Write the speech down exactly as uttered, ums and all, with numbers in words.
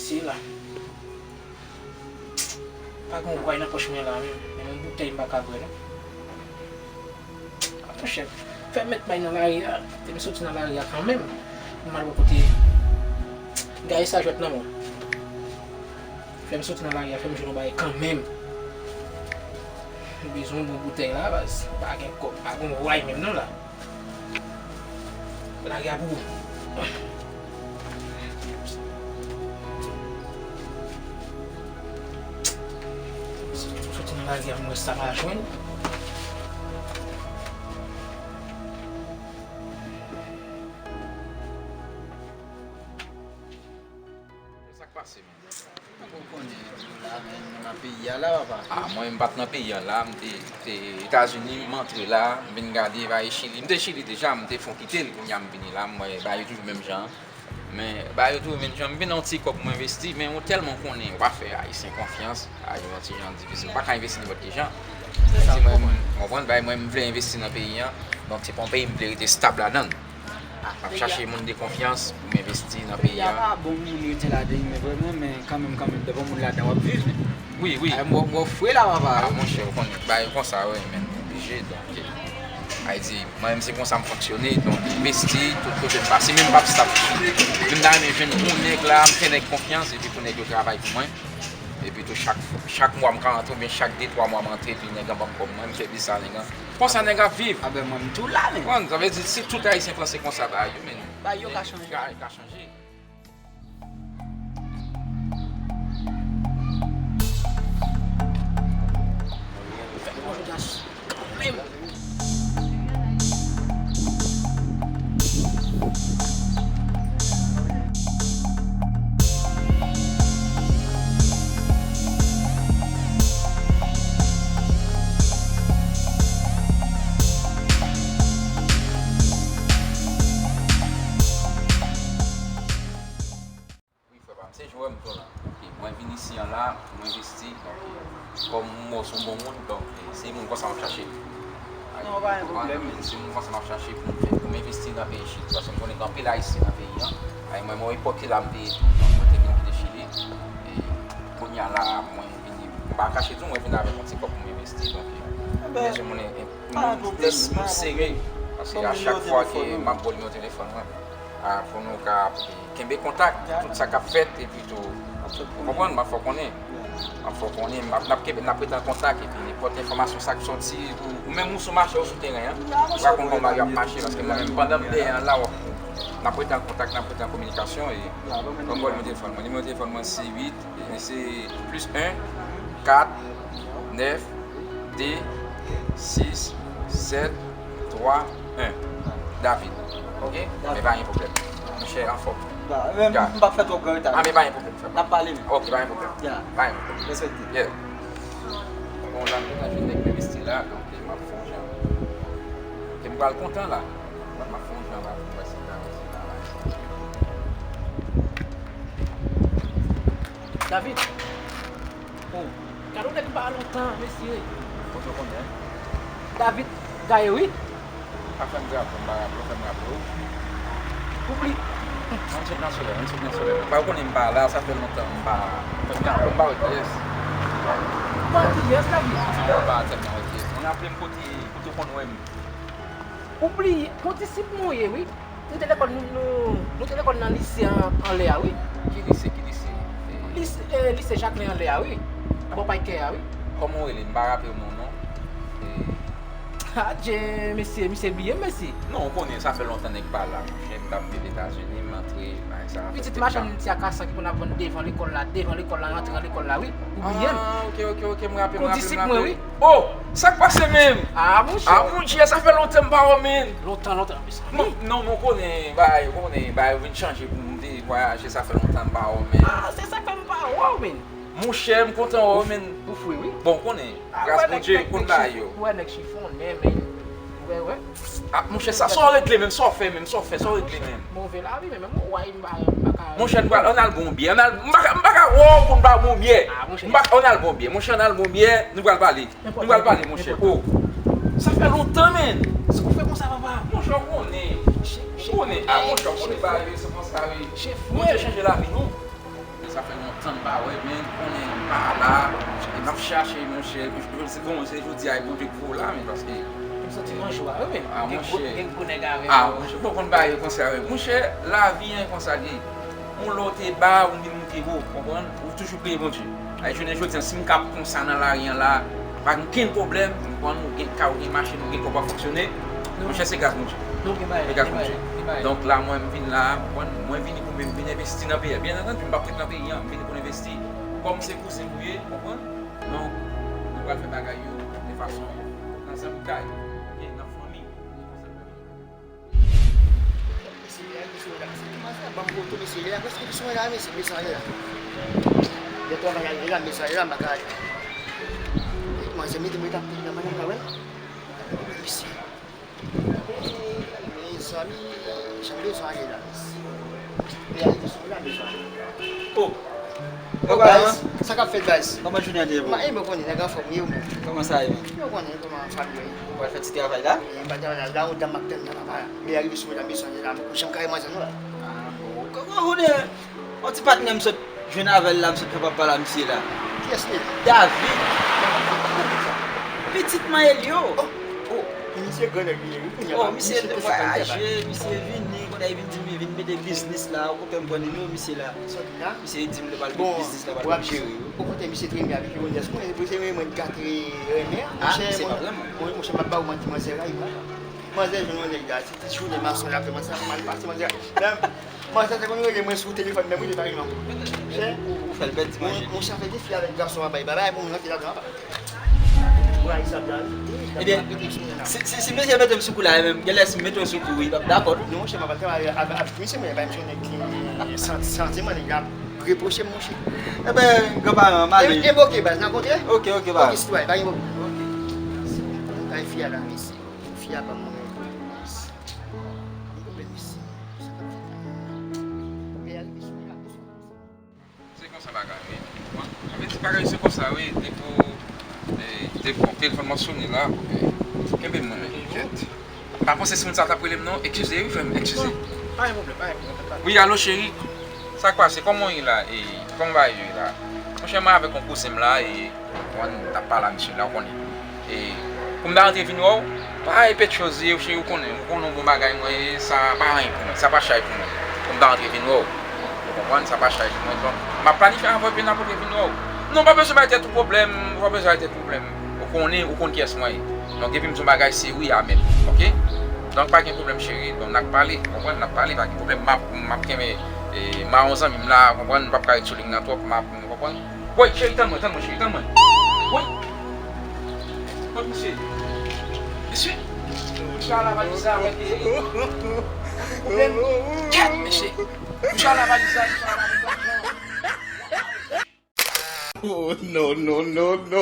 Sila. Pa gen yon gway nan pòch mwen la menm. Men yon boutèy m pa ka bwè non. Monchè, fè m mèt bay nan lari a, fè m soti nan lari a kanmenm. M al bò kote gaye sa jwèt nan mwen. Fè m soti nan lari a, fè m jwenn yon bagay kanmenm. M bezwen yon bon boutèy la, baz. Pa gen kòb, pa gen yon gway menm non la. Lari a pou ou. Soti nan lari a, m wè sa m a jwenn. Sa k pase, men? Tankou w konnen, nou la, men nou nan peyi a la, papa. Ah, mwen, m pa t nan peyi a la, m te, te Etazini, m antre la, m vin gade, bay Chili. M te Chili deja, m te fon kite l, kounye a m vini la, m wè, bay yo toujou menm jan. Men, bay yo toujou menm jan. M vin nan yon ti kòb pou m envesti, men ou tèlman konnen, ou pa fè Ayisyen konfyans, a, yo yon ti jan difisil. Ou pa ka envesti nenpòt ki jan. Di mwen, m konprann, bay mwen, m vle envesti nan peyi a. Donk, se pa yon peyi m vle rete stab ladan l. M ap chache moun de konfyans pou m envesti nan peyi a. Peyi a pa bon pou moun rete ladan l, men vrèman, men kanmenm, kanmenm, depi yon moun ladan, w ap viv, men. Wi, wi. Ay, m wè, m wè w fre la, papa. Ah, monchè, ou konnen, bagay konsa, wi, men, oblije, donk, ay di, mwen menm, se konsa m fonksyone, donk, envesti, tout kote m pase, menm m p ap stab. Men m ta renmen jwenn yon nèg la, m fè nèg konfyans, epi pou nèg yo travay pou mwen. Epi tou, chak, chak mwa m ka rantre, oubyen chak de, twa mwa m rantre, epi nèg an ban m kòb mwen, m fè biznis a nèg an. Konsa nèg ap viv. A ben, mwen, m tou la, men. Konprann? Sa vle di, si tout Ayisyen panse konsa, bagay yo, men, bagay yo ka chanje. Ka, ka chanje. Fè bon jas kanmenm. Wi, frè pa m, se Joel m tou la. Ok, mwen vin isi an la, mwen envesti, donk, kòm m wè w se yon bon moun, donk, se moun konsa m ap chache. Non, pa gen pwoblèm. Se moun konsa m ap chache pou m fè, pou m envesti nan peyi Chili. Paske m konnen gen anpil Ayisyen nan peyi an. Ay, mwen, mwen, epòk ki la m te, mwen te vin kite Chili. E kounye a la, mwen vini, m pa kache tou, mwen vin avèk yon ti kòb pou m envesti. Donk, e, men se moun, e, moun, moun serye. Paske a chak fwa ke m ap ba w nimewo telefòn mwen, a, pou nou ka kenbe kontak, tout sa k ap fèt, epi tou, ou konprann, m ap fè w konnen. M ap fè w konnen, m ap, n ap kenbe, n ap rete an kontak, epi nenpòt enfòmasyon sa k soti, ou, ou menm ou sou mache, ou sou teren an, ou ka konn kòman bagay yo ap mache, paske mwen menm, pandan m dèyè an la, w ap, n ap rete an kontak, n ap rete an kominikasyon, e, ban m ba w nimewo telefòn mwen. Nimewo telefòn mwen, se uit, e, se plis en, kat, nèf, de, sis, sèt, twa, en. David. Ok? Men pa gen pwoblèm. Monchè, anfòm. Ya, men m p ap fè twòp gran reta. A, men pa gen pwoblèm, frè. N ap pale, men. Ok, pa gen pwoblèm. Ya. Pa gen pwoblèm. Respekte. Yeah. Bon, la, m gentan jwenn nèg m envesti la, donk, m ap fè yon jan. Ok, m pral kontan, la. M ap fè yon jan, la, pou m wè si m ka resi travay. David. Oh, gade yon nèg m pa wè lontan, mesye. Kote w konnen? David Gaye, wi. Pa fè m grapo, m pa raple w, fè m raple w. Oubli. Ann sot nan solèy, ann sot nan solèy. Pa w konnen m pa la, sa fè lontan m pa, fè m grapo, m pa wè kiyès. M pa wè kiyès, David. M pa tèlman wè kiyès. Mwen raple m kote, kote w konn wè m. Ou bliye, gon disip mwen ye, wi. Nou te lekòl, nou, nou, nou te lekòl nan lise an, anlè a, wi. Ki lise, ki lise? Lise, eh, lise Jaklen anlè a, wi. Bò Paykè a, wi. Kòman w rele? M pa raple w non, non. Eh. Adje, mesye, misye bliye m, mesye. Non, ou konnen, sa fè lontan nèg pa la, monchè. M t ap viv Etazini, m antre, bagay sa. Pitit machann ti akasan ki konn ap vann devan lekòl la, devan lekòl la, rantre nan lekòl la, wi. Ou bliye m. Ah, ok, ok, ok, m raple, m raple, m raple. Gon disip mwen, wi. Oh! Sa k pase menm? Ah, monchè. Ah, monchè, sa fè lontan m pa wè w, menn. Lontan, lontan, mezanmi. Non, non, men w konnen, bagay, ou konnen, bagay yo vin chanje pou m te vwayaje, sa fè lontan m pa wè w, menn. Ah, se sa k fè m pa wè w, menn. Monchè, m kontan wè w, menn. Ou fre, wi. Bon, ou konnen, gras Bondye, ou konn bagay yo. Ou wè nèg chifonnen, menn. Ou wè, wè. Ah, monchè, sa, sa w regle menm, sa w fè menm, sa w fè, sa w regle menm. Move lavi, men menm ou wè, m pa, m pa ka. Monchè, nou pral, ann al bon byè, ann al, m pa ka, m pa ka wè w pou n pa bon byè. Ah, monchè. M pa, ann al bon byè, monchè, ann al bon byè, nou pral pale. Nou pral pale, monchè. Oh. Sa fè lontan, menn. Sa w fè konsa, papa? Monchè, w konnen. Ou konnen. Ah, monchè, w konnen bagay yo, se konsa, wi. Bondye chanje lavi nou. Sa fè San pa wè, men konnen m pa la, e m ap chache, monchè, se kòman se jodi a, e Bondye k voye w la, men paske. M santi m an jou avè w, men. Ah, gen gwo, monchè. Gen gwo nèg avè w. Ah, monchè, bon, konn bagay yo konsa, wi. Monchè, lavi, en, konsa l ye. Yon lè w te ba, ou vin moute wo, konprann? Ou toujou priye Bondye. Ay, jounen jodi a, si m ka ap konsa nan lari an la, pa gen okenn pwoblèm, konprann? Ou gen kay, ou gen machin, ou gen kòb ap fonksyone. Monchè, se gras Bondye. Se gras Bondye. Donk la, mwen, m vin la, konprann? Mwen vini pou mwen, m vin envesti nan peyi a. Byen antandi, m p ap ret nan peyi a, m vini pou m envesti. Kòm se kouzen nou ye, konprann? Donk, nou pral fè bagay yo de fason nan zanmitay, oke, nan fanmi. Mesye, lè a ki sou la, mesye, kòman sa? Ban m foto, mesye, lè a prèske ki sou la, mesye, mesye, lè a. Lè travay la, lè a, mesye, lè a, m pa ka. Manzè, mete mwen tap nan madanm la, wè. Mesye. Mezanmi, jan m bezwen ale la, mesye. Lè a ki sou la, mesye. Oh. Oh, baz, sa k ap fèt, baz? Kòman jounen an te ye pou ou? Mwen konnen, nèg anfòm, wi, ou menm? Kòman sa ye menm? Ou konnen kòman fanmi yo ye. Ou pral fè ti travay la? E, m pa travay la, la, yon dam m ap tann nan papa. Lè a rive sou mwen la, m bezwen ale la, m kouche, m kare manzè nou la. Ah, bon. Kòman ou de, yon ti patnè m sot jwenn avè l la, m sot fè papa la, misye la. Kiyès li ye? David. Pitit Mayelio. Oh, oh, misye gran nèg li ye, wi, kounye a. Oh, misye vwayaje, misye vini, kounye a li vin di m li vin mete biznis la, ou konprann, m pran nimewo misye la. Misye di m li pral met biznis la, pral met jere yo. Okontrè, misye treme avèk ironès. Mwen, se mwen, mwen gate renmen an. Ah, monchè, misye pa vrèman. Mwen, monchè, m ap ba ou manti, manzè rayi mwen. Manzè jwenn yon nèg la, se ti jounen mason l ap fè, manzè ap mal pase, manzè. Manzè te konn rele mwen sou telefòn, menm wi, li pa rele mwen. Monchè, ou fè l pèdi manje. Monchè, fè de fi avèk gason an bay babay pou mwen rantre ladan anba. Ebyen, si, si, si mesye mete m sou kou la, menm, genlè si m mete w sou kou, wi, m ap dakò tou. Non, monchè, m ap travay avèk misye, mwen, bay m jwenn nèg ki santi, santi mwen, nèg la ap repwoche m, monchè. Ebyen, granparan, m ale. E, e, oke, baz, n a kontre? Oke, oke, baz. Oke, sitwayen, pa gen pwoblèm. Oke. Mwen kay fi a la, mesye. Fi a ban mwen yon pwoblèm, mesye. Yon pwoblèm, mesye. Sa k ap fèt la? Lè a rive sou mwen la, mesye. Se konsa bagay, wi. Bon, sa vle di bagay se konsa, wi. Depi w, eh, depi w telefòn mwen sone la, eh, kenbe m mwen, men. Kèt. M pa panse si moun sa t ap rele m, non. Eskize, wi, frè m, eskize. Non, pa gen pwoblèm, pa gen pwoblèm, pa. Wi, alo, cheri. Sa k pase? Kòman w ye la? Eh, kòman bagay yo ye la? Monchè, mwen avèk yon kouzen m la, e, konprann, m t ap pale a misye la, ou konnen. E, pou m ta rantre vin wè w, pa e pèt choz ye, cheri, ou konnen, ou konnen yon bon bagay mwen ye, sa pa anyen pou mwen, sa pa chay pou mwen. Pou m ta rantre vin wè w. Ou konprann, sa pa chay pou mwen. Donk, m ap planifye avè w epi n ap rantre vin wè w. Non, pa bezwen bay tèt ou pwoblèm, pa bezwen bay tèt ou pwoblèm. Ou konnen, ou konn kiyès mwen ye. Donk, depi m di yon bagay, se wi a menm, oke? Donk, pa gen pwoblèm, cheri. Donk, n ap pale, ou konprann, n ap pale, pa gen pwoblèm. M ap, m ap kenbe, e, mawon zanmi m la, ou konprann, m p ap ka ret sou liy nan twòp, m ap, ou konprann. Woy, cheri, tann mwen, tann mwen, cheri, tann mwen. Woy. Kot misye? Mesye, misye al avalize avèk, e, e, pwoblèm. Kèt, mesye. Misye al avalize, misye al avalize. Oh, no, no, no, no.